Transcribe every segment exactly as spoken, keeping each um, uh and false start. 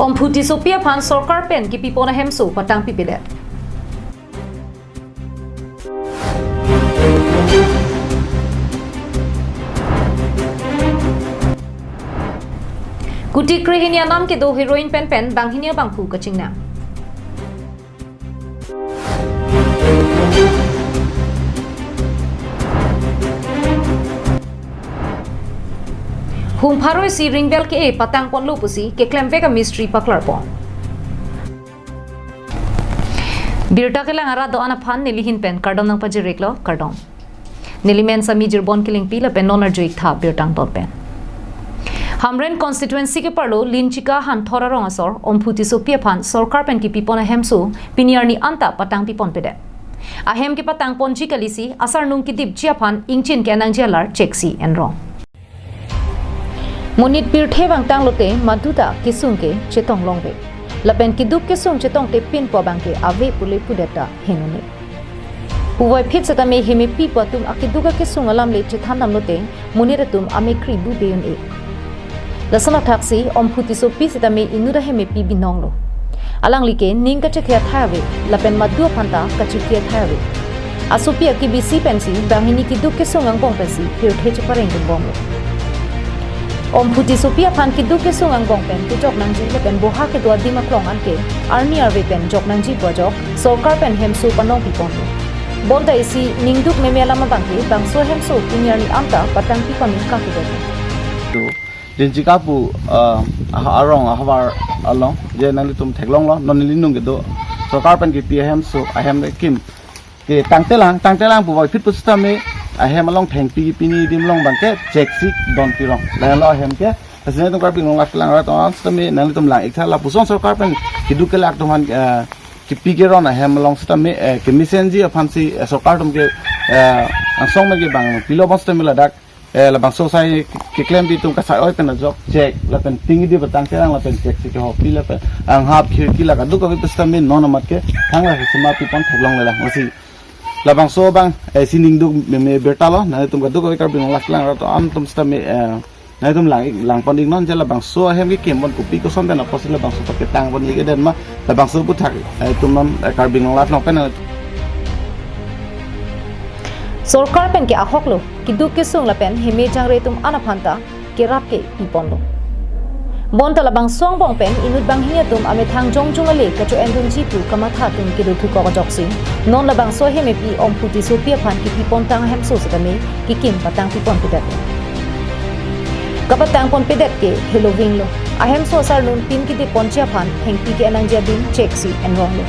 Omphu Tissopi aphan sorkar pen kipipon ahemso patangpipedet. Kuti krehini anam kedo heroin penpen banghini abangphu kachingnang. Hum pharo isi ring bell ke-e patangponlo pusi keklemvek amistri paklarpon. Birta kelang arat do-an aphan nelihin pen kardom nangpajir-iklo, kardom. Neli men Sami Jirbon Killingpi lapen non arju-ik tha birta angton pen. Hamren constituency keparlo Linchika Hanthor arong asor Omphu Tissopi aphan sorkar pen kipipon ahemso pini arni anta patangpiponpedet. Ahem kepatangponji kalisi asarnung kidipji aphan ingchin ke-en nangji alar cheksi enrong. Monit pirthe vangtanglote maduta kesung ke chetong longve. Lapen keduk kesung chetongte pinpo abangke ave pule pudet ta henone. Puvoiphit setame hemepi pu atum akeduk akesung alam le chethandamlote monit atum amekri bube un-e. Lason athaksi Omphu Tissopi setame inut ahemepi binonglo. Alangli ke ning kachethe athai ave, lapen madu aphanta kachiki athai ave. Asopi akibisi pensi banghini keduk kesung angbong pensi pirthe cheparengdunbomlo. Omphu Tissopi aphan keduk kesung angbong pen kejok nangji lapen boha kedo adim aklong anke arni arve pen jok nangji pu ajok sorkar pen hemso panongpiponlo. Bonta isi ningduk meme alam abangke bangso hemso pini arni anta patangpipame kakedet. Linchika pu, ah, ah, arong ahavar along je nanglitum theklonglo, non neli nung kedo sorkar pen kipi ahemso ahem kekim ke tangtelang, tangtelang puvoiphit pu setame ahem along thengpi pini adim along abangke cheksi donpirong. Lahelo ahem ke, asina tum Karbi Anglong last lang rat on setame nanglitum lang-ik tha lapuson sorkar pen keduk kelak atum aphan, eh, kipi keron ahem along setame, eh, kemesenji aphansi, eh, sorkar atum ke, eh, angsong me kevang pilo bon setame ladak eh, labangso asai keklempi atum kasai oi pen ajok chek, lapen tingdi batang terang lapen cheksi kehopi lapen anghap khirki la kaduk kave pu setame non amat ke thangla sima pipon theklongle lang. Lasi labangso abang, eh, isi ningduk meme birtalo, nanglitum kaduk kave Karbi Anglong last lang rat on atum setame, eh, nanglitum lang-ik, langpon-iknon je labangso ahem kekimpon kopi koson pen apotsi labangso paketangpon-ik-edet ma, labangso aputhak, eh, itum non, eh, Karbi Anglong last long pen, eh. Sorkar pen ke ahoklo, keduk kesung lapen heme jangre atum an aphanta kerap ke piponlo. Bonta labangso angbong pen inut banghini atum amethang jongjong ale kacho-endunji pu kamatha atum kedo thukok ajoksi non labangso ahemepi Omphu Tissopi aphan kipipontang ahemso setame kekim patangpiponpedet. Kapatangponpedet ke helovinglo. Ahemso asarnung pin kidipponji aphan thengpi ke-en nangji adim cheksi enronglo.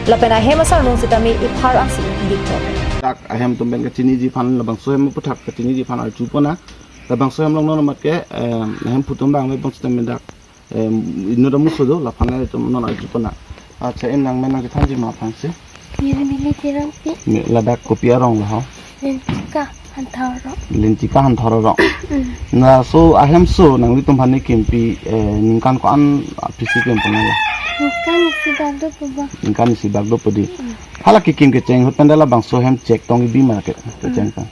Lapen ahem asarnung setame ephar ansi dikchot. Dak ahem atum pen kachiniji aphan labangso ahem aputhak kachiniji aphan arjupon nang. Labangso ahem along non amat ke, eh, ahemphu atum abang me bang setame dak, eh, inut amuso do, laphan le itum non arjupon nang. Acha, em nangmen nangkethanji ma aphansi? Nirmili Terangpi. Me, ladak kopi arong lo ho? Linchika Hanthor arong. Linchika Hanthor arong. Mm. Laso ahemso nanglitum aphan ne kimpi, eh, ningkan ko-an apisi kimponlo? Ningkan isi bak dopo ba. Ningkan isi bak dopo di. Mm. Hala kekim kecheng ahut pen da labangso ahem chek tong ibi ma ke, kecheng Mm. tong.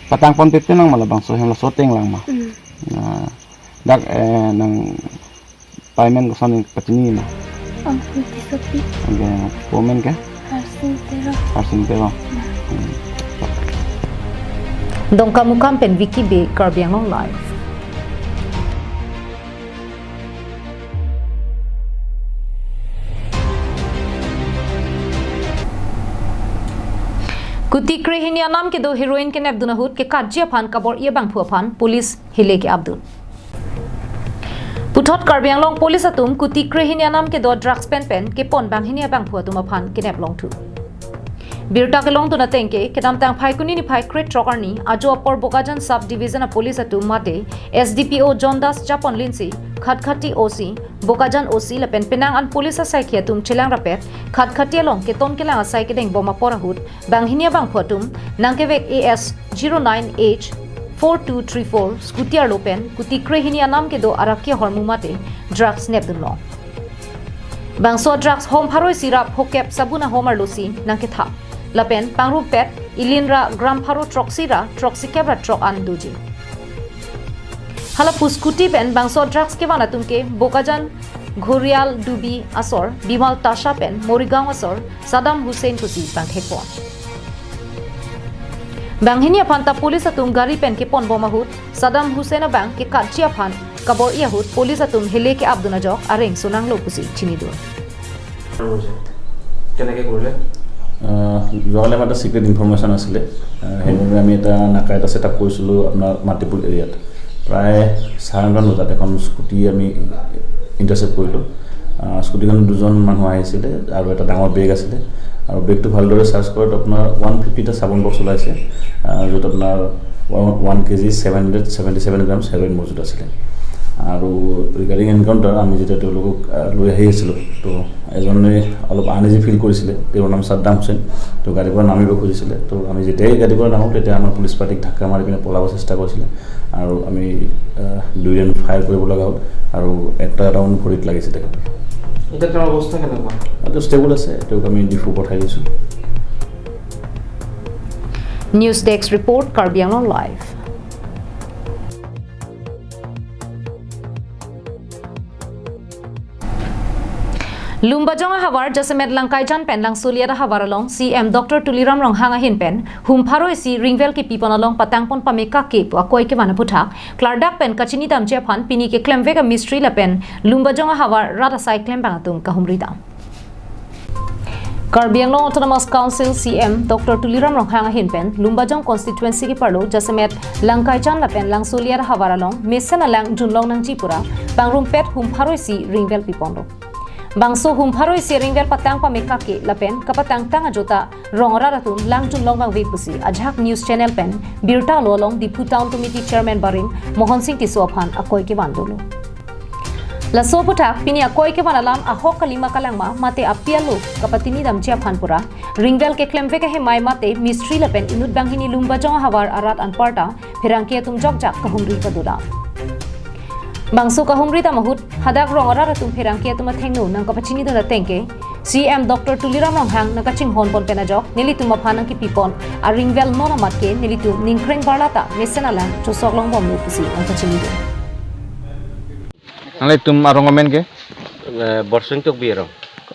Patangponpepe nang ma labangso ahem laso ateng lang ma. Mm. Nah, dak, eh, nang payment koson pachini ma? Omphu Tissopi. Oke, po amen ke? Harsing Terang. Harsing Terang. Nah. Hmm. Dongkamukam pen Vicky Bey, Karbi Anglong Live. Kuti krehini anam kedo heroin kenepdun ahut kekatji aphan kabor-i abangphu aphan police hile ke-apdun. Puthot Karbi Anglong Police atum kuti krehini anam kedo drugs penpen kepon banghini abangphu atum aphan kenep longthu. Birta kelongdun ateng ke, kedamtang Phaikuni niphai krethrok arni, ajo apor Bokajan Sub Division a Police atum mate, S D P O John Das Chapon Linsi, Khatkhati O C, Bokajan O C lapen penang an police asaikhi atum chelang rapet, Khatkhati along keton kelang asai kedengbom apor ahut, banghini abangphu atum, nangkevek A S zero nine H four two three four scooty arlo pen, kuti krehini anam kedo araki ahormu mate, drugs nepdunlong. Bangso drugs hom pharo isi ra phokep sabun ahom arlosi nangkethap. Lapen pangrumpet, ilin ra gram pharo throksi ra throksikep ra throk an doji. Hala pu scooty pen bangso drugs kevan atum ke Bokajan Ghorial Dubi asor, Bimal Tasha pen Morigaon asor Saddam Hussein pusi pangthekpon. Banghini aphan ta police atum gari pen keponbom ahut Saddam Hussein abang kekatji aphan kabor-i ahut police atum hele ke-apdun ajok areng sonanglo pusi chinidun. কৰিছে? কেনেকে কৰিলে? আহ, যোৱাকালি আমাৰ এটা secret information আছিলে। আহ, সেইবাবে আমি এটা নাকা এটা ছেটআপ কৰিছিলোঁ আপোনাৰ মাতিপুৰ এৰিয়াত। প্ৰায় চাৰে নটামান বজাত এখন স্কুটি আমি ইণ্টাৰচেপ্ট কৰিলোঁ। আহ, স্কুটিখনত দুজন মানুহ আহিছিলে আৰু এটা ডাঙৰ বেগ আছিলে। আৰু বেগটো ভালদৰে চাৰ্চ কৰাত আপোনাৰ ওৱান ফিফটি এটা চাবোন বক্স ওলাইছে, আহ, য'ত আপোনাৰ one KG seven hundred seventy seven grams heroin মজুত আছিলে। আৰু ৰিগাৰ্ডিং এনকাউণ্টাৰ আমি যেতিয়া তেওঁলোকক, আহ, লৈ আহি আছিলোঁ, তো এজনে অলপ আনইজি ফিল কৰিছিলে, তেওঁৰ নাম ছাদ্দাম হুছেইন। তো গাড়ীৰ পৰা নামিব খুজিছিলে। তো আমি যেতিয়াই গাড়ীৰ পৰা নামো, তেতিয়া আমাৰ পুলিচ পাৰ্টিক ধাক্কা মাৰি পিনে পলাব চেষ্টা কৰিছিলে আৰু আমি, আহ, দুই ৰাউণ্ড ফায়াৰ কৰিব লগা হ'ল আৰু এটা ৰাউণ্ড ভৰিত লাগিছে তেখেতৰ। এতিয়া তেওঁৰ অৱস্থা কেনেকুৱা? এতিয়া ষ্টেবল আছে, তেওঁক আমি ডিফু পঠাই দিছোঁ। News Desk Report, Karbi Anglong Live. Lumbajong ahavar jasemet Langkaijan pen Langsoliat ahavar along C M Doctor Tuliram Ronghang ahin pen hum pharo isi ringvell kepipon along patangpon pame kake pu akoi kevan aputhak klardak pen kachinidamji aphan pini keklemvek amistri lapen Lumbajong ahavar rat asai klembang atum kahumridam. Karbi Anglong Autonomous Council C M Doctor Tuliram Ronghang ahin pen Lumbajong constituency keparlo jasemet Langkaijan lapen Langsoliat ahavar along mesen alang junlong nangji pura pangrumpet hum pharo isi ringvell piponlo. Bangso hum pharo isi ringvell patang pame kake lapen kapatangtang ajota rong arat atum lang junlong vangve pusi ajahak news channel pen birta lo along Diphu Town Committee Chairman barim Mohon Singh Tisso aphan akoi kevan dolo. Laso aputhak pini akoi kevan alam ahok kalima kalang ma mate apialo kapatinidamji aphan pura ringvell keklemvek ahemai mate mistri lapen inut banghini Lumbajong ahavar arat anparta pherangke atum jokjak kahumri padodam. Bangso kahumridam ahut hadak rong arat atum pherangke atum athengno nangkapachinidun ateng ke C M Doctor Tuliram Ronghang nangkachinghon ponpen ajok nelitum aphan nangkepipon aringvell non amat ke nelitum ningkreng barlata mesen alang chosok longbomlo pusi nangkachinidun. Nanglitum arong amen ke? Eh, Borsing Tokbi arong.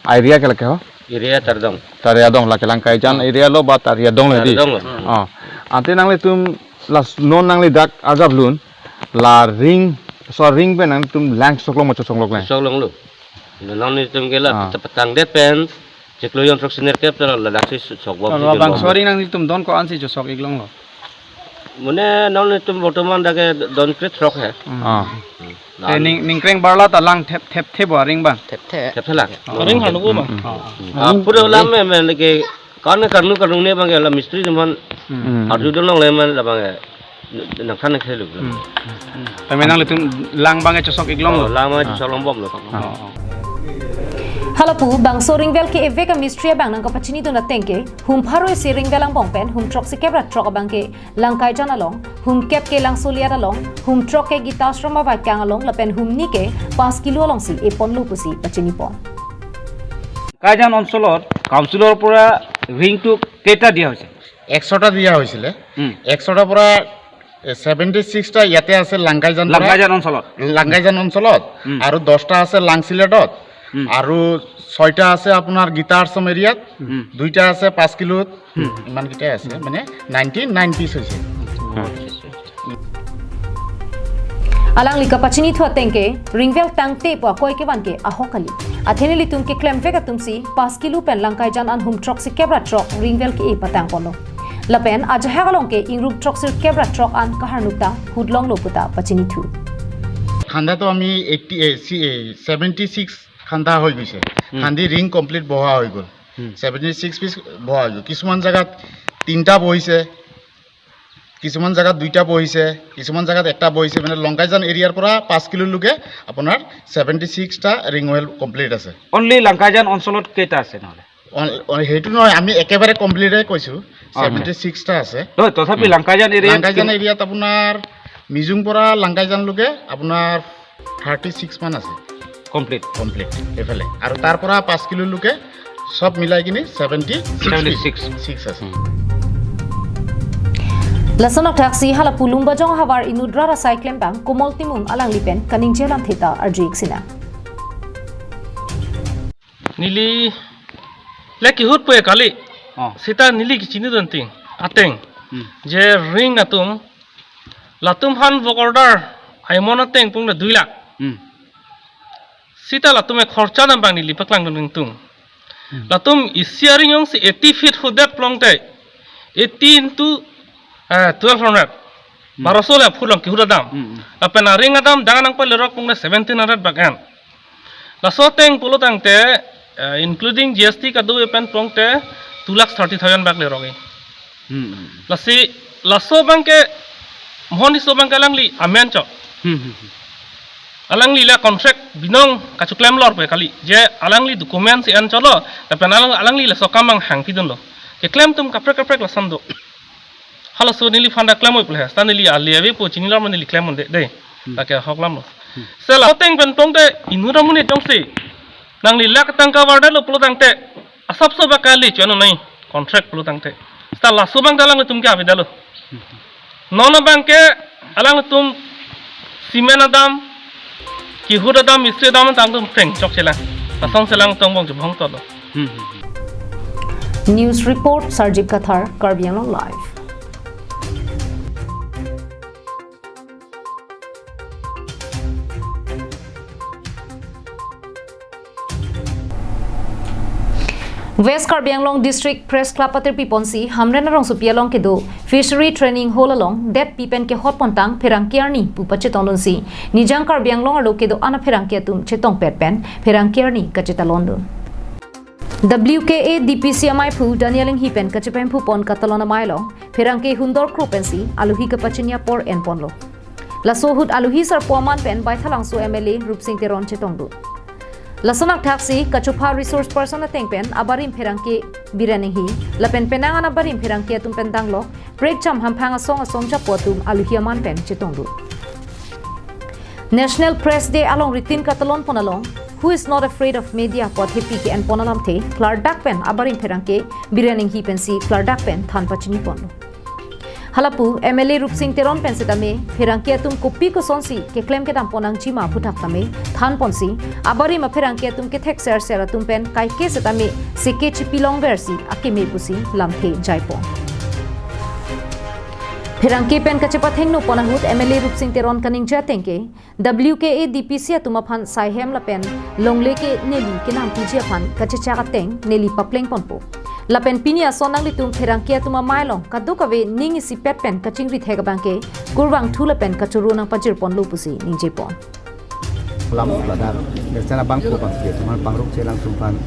Area ke lake ho? Area Tardong. Tariadong lake Langkaijan area lo ba Tariadong lo di? Tardong lo. Oh. Ante nanglitum las non nangli dak arjap lun la ring, so ring pen nangtum lang sok long ma chosok long le? Sok long lo. Nanglitum ke la Ah. patang det pen chiklo yon throk senior kep ta la dak si sok bom Kalau si abang bom. Sorry nanglitum don ko-an si chosok ik long lo. Mane nanglitum bortoman dak ke don kre throk he. Hmm. Ah. Hmm. Eh, ning, ningkreng barlata lang thep, thep, thep bo aring bang. Thep thep. Thep thep lang. Oh. Aring hanu ko bang. Hmm. Oh. Ah, pura lam me, me lagi kan karnu karnu ne bang la mistri teman. Hmm. Arju don long le man la bang. Nangkhan nangkhelu. Hmm. Hmm. Tame nanglitum lang bang chosok ik long lo. Oh, lang bang chosok longbomlo. Oh, oh. Halapu bangso ringvell ke-evek amistri abang nangkapachinidun ateng ke hum pharo isi ringvell angbong pen hum throksi kep ra throk abang ke Langkaijan along, hum kep ke Langsoliat along, hum throk ke Gita Ashram avaikang along lapen hum ni ke Pass Kilo alongsi eponlo pusi pachinipon. Kaizen অঞ্চলত কাউন্সিলৰ পৰা ৰিংটো কেইটা দিয়া হৈছে? একশটা দিয়া হৈছিলে। উম। একশটাৰ পৰা, এ, ছেভেণ্টি ছিক্সটা ইয়াতে আছে লাংকাইজান পৰা। লাংকাইজান অঞ্চলত? লাংকাইজান অঞ্চলত। উম। আৰু দহটা আছে লাংচিলেটত। উম। আৰু ছয়টা আছে আপোনাৰ গীতা আশ্ৰম এৰিয়াত। উম। দুইটা আছে পাঁচ কিলোত। উম। ইমানকেইটাই আছে, মানে নাইণ্টি নাইন পিচ হৈছে। উম। Alangli kapachinithu ateng ke, ringvell tangte pu akoi kevan ke ahok kali. Athe nelitum keklemvek atumsi, Pass Kilo pen Langkaijan an hum throksi kep ra throk ringvell ke-e patangponlo. Lapen ajahak along ke ingrum throksi kep ra throk an kaharnuk ta hut longlo puta pachinithu. খান্দাটো আমি এইটি, এ, চি, এ, seventy six খান্দা হৈ গৈছে। হুম। খান্দি ring complete বহোৱা হৈ গ'ল। হুম। Seventy six pitch বহোৱা হৈ গ'ল। কিছুমান জেগাত তিনিটা বহিছে, কিছুমান জেগাত দুইটা বহিছে, কিছুমান জেগাত এটা বহিছে। মানে লংকাইজান এৰিয়াৰ পৰা পাঁচ কিলোলৈকে আপোনাৰ ছেভেণ্টি ছিক্সটা ৰিং ৱেল কমপ্লিট আছে। অনলি লাংকাইজান অঞ্চলত কেইটা আছে নহ'লে? অন-, অ, সেইটো নহয়, আমি একেবাৰে কমপ্লিটে কৈছোঁ, অ, ছেভেণ্টি ছিক্সটা আছে। নহয়, তথাপি উম। লাংকাইজান এৰিয়াত লাংকাইজান কিমান? এৰিয়াত আপোনাৰ মিজুং পৰা লাংকাইজানলৈকে আপোনাৰ থাৰ্টি ছিক্স মান আছে। কমপ্লিট? কমপ্লিট এইফালে। আৰু তাৰ পৰা পাঁচ কিলোলৈকে চব মিলাই কিনি seventy six seventy six. Six আছে। Lason athaksi halapu Lumbajong ahavar inut rat asai klembang Komol Timung alangli pen kaningje alam theta arju-ik sinang. Neli le kehut pu kali. Oh. Seta neli kechinidun ting ateng. Hmm. Je ring atum, latum aphan work order aimon ateng pung na dui lakh. Hmm. Seta latum ekhorcha nang abang neli paklangdun tung. Hmm. Latum isi aring jongsi eighty feet hudet plongte, eighty into, eh, twelve hundred. Hmm. Baroso le aphu long kehut adam. Hmm, hmm. Lapen aring adam dang nangpalerok pung na seventeen hundred bak an. Laso ateng pulo tangte, eh, including G S T kado pen plongte two lakh thirty thousand bak lerok e. Hmm, hmm. Lasi, laso abangke, mohon iso abangke alangli amen chok. Hmm, hmm, hmm. Alangli la contract binong kachoklem lor pu kali. Je alangli document si an cholo, lapen alang, alangli laso akam abang hangpidunlo. Keklem atum kaprek kaprek lason do. Halaso neliphan ta klem oi pu le, seta neli ale ave pu chini lor ma neli klem un-e dei. Hmm. Lake ahok alamlo. Hmm. Seta laso ateng pen plongte inut amonit jongsi nangli lakh tangka vardetlo pulo tangte, asapso abang kali chu anu nai contract pulo tangte. Seta laso abang ta alangtum ke avedetlo. Non abangke alangtum cement adam, kehut adam, mistri adam tangtum phreng chokchelang. Lasonsi alangtum bong chubong tolo. Hmm, hmm, hmm. News report, Sarjip Kathar, Karbi Anglong Live. West Karbi Anglong District Press Club atirpi ponsi Hamren arongsopi along kedo Fishery Training Hall along det pi pen kehot pontang pherangke arni pu pachetongdunsi Nijang Karbi Anglong arlo kedo-an apherangke atum chetongpet pen pherangke arni kachetalondun. W K A D P C amaiphu Daniel Inghi pen kachepemphu pon katalon amei along pherangke hundor kro pensi aluhi kapachini apor enponlo. Laso ahut aluhi sarpo aman pen Baithalangso M L A Rupsing Teron chetongdun. Lason akthaksi kachopha resource person ateng pen abarim pherangke Biren Inghi lapen penang an abarim pherangke atum pen danglok prekjam hamphang asong asong japo atum aluhi aman pen chetongdun. National Press Day along ritin katalon pon along Who is not afraid of media pu athepi ke-enpon alamthe klardak pen abarim pherangke Biren Inghi pensi klardak pen than pachini ponlo. Halapu M L A Rupsing Teron pen setame pherangke atum kopi kosonsi keklem kedam pon nangjima aphuthak tame than ponsi abarim apherangke atum kethek ser ser atum pen kaike setame seke chipi longversi akeme pusi lamthe jaipon. Pherangke pen kachepathengno pon ahut M L A Rupsing Teron kaningje ateng ke W K A D P C atum aphan saihem lapen longle ke neli kenam piji aphan kachechak ateng neli papleng ponpo. Lapen pini ason nanglitum pherangke atum amei along kadokave ning isipet pen kachingri thek abangke kurvangthu lapen kachoro nangpajir ponlo pusi ningje pon. Lam ladak, biasa abangphu abangpi, teman pangruk chelang tumpan,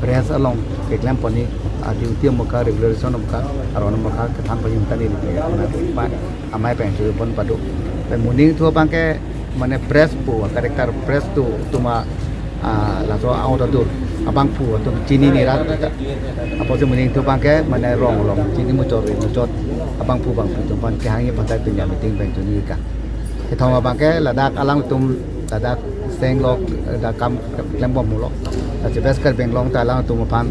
press along keklem pon ni, a duty amoka, regulation amoka, aron amoka, kethan payung tani ni, amei pen churu pon padu. Pen moning thu abangke, mane press pu, character press tu, tuma, ah, laso out atu, abangphu atum chini ni rat. Apotsi moning thu abangke, mane rong rong, chini muchot, muchot, abangphu abangpi tumpan, kehang ye patai pinya meeting pen chuni ka. Kethom abangke ladak alangtum ladak senglok ladak kam klembom mulo. Lasi West Karbi Anglong ta alangtum aphan,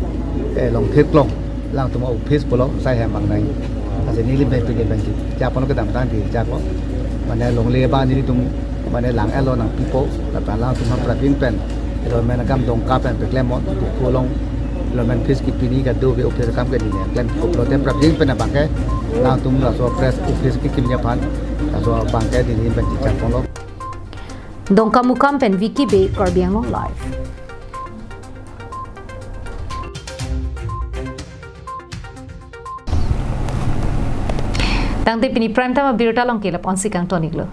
eh, long thik long alangtum office pulo saihem abang nai. Lasi neli pen pini pen chapon kedamtang di chapon. Mane longle abang nelitum mane lang elo nangpipo lapen alangtum aphan prapjin pen. Enrollment akam Dongka pen peklem mo, Diphu along enrollment fees kepini kadokave office akam ke dine klem. Koplote prapjin pen abangke, alangtum laso press office kekim aphan, laso abangke dine pen chichak ponlo. Dongkamukam pen Vicky Bey, Karbi Anglong Live. Tangte pini prime time abirta along ke lapu-ansi kangton-iklo.